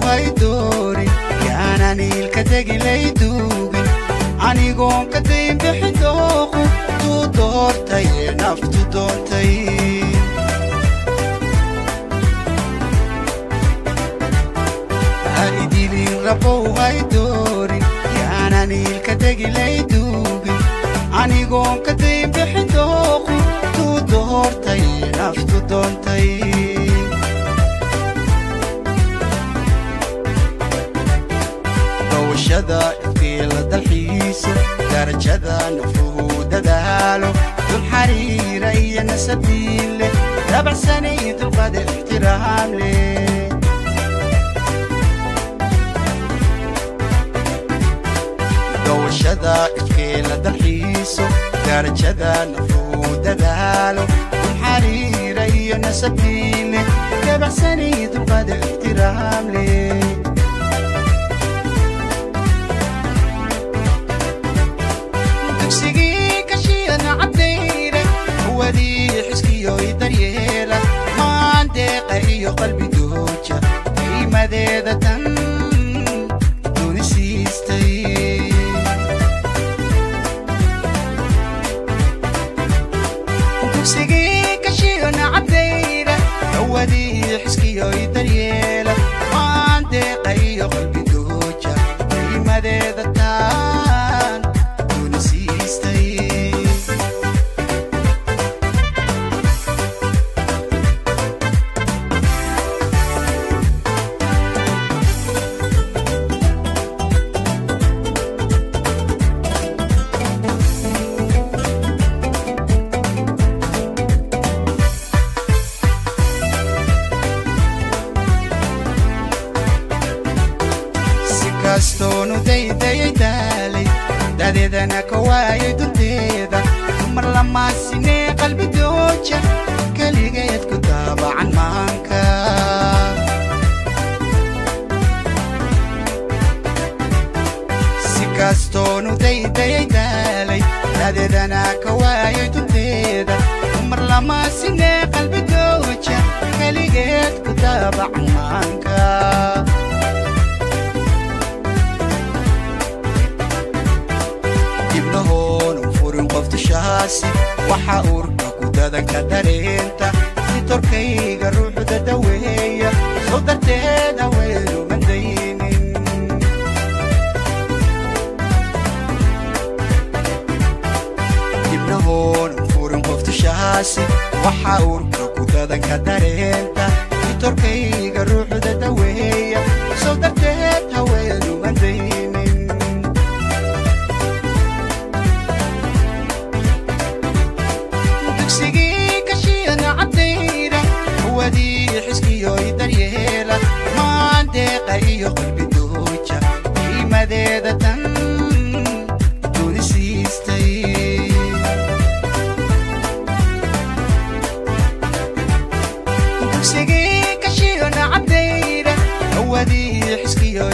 hay doorin yaanan iilka tegi lay duugin anigoon ka dayn bixin dooqu tuu doortay ee naftu doontay ha idilin rabow hay doorin yaanan iilka tegi lay duugin anigoon ka dayn bixin dooqu tuu doortay ee naftu doontay dawashada ifkiila dalxiiso darajada nafuhu dadaalo dul xariira iyo nasabiin leh dabacsanay dulqaad ixtiraam leh dawashada ifkiila dalxiiso darajada nafuhu dadaalo dul xariira iyo nasabiin leh dabacsanay dulqaad ixtiraam leh dugsigii kashiyana cabdayra wadii xiskiyo i daryeela maandeeqa iyo qalbi dooja qiimadeeda tan duni siistay dugsigii kashiyana cabdayra wadii xiskiyo i daryeela maandeeqa iyo qalbi dooja qiimadeeda tan duni siistay kastoonu daydayay daalay dadeedana ka waayay dunteeda dumar lamaasinee qalbi dooja keligeed ku daabacan maanka si kastoonu daydayay daalay dadeedana ka waayay dunteeda dumar lamaasinee qalbi dooja keligeed ku daabacan maanka dibnahoonu furin qoftushaasi waxa uurka ku dadanka dareenta si torkayga ruuxda daweeya sow darteeda weynuman daynin dibnahoonu furin qoftushaasi waxa uurka ku dadanka dareenta si torkayga ruuxda daweeya sow darteed haweenuman daynin dugsigii kashiyana cabdayra wadii xiskiyo i daryeela maandeeqa iyo qalbi dooja qiimadeeda tan duni siistay dugsigii kashiyana cabdayra wadii xiskiyo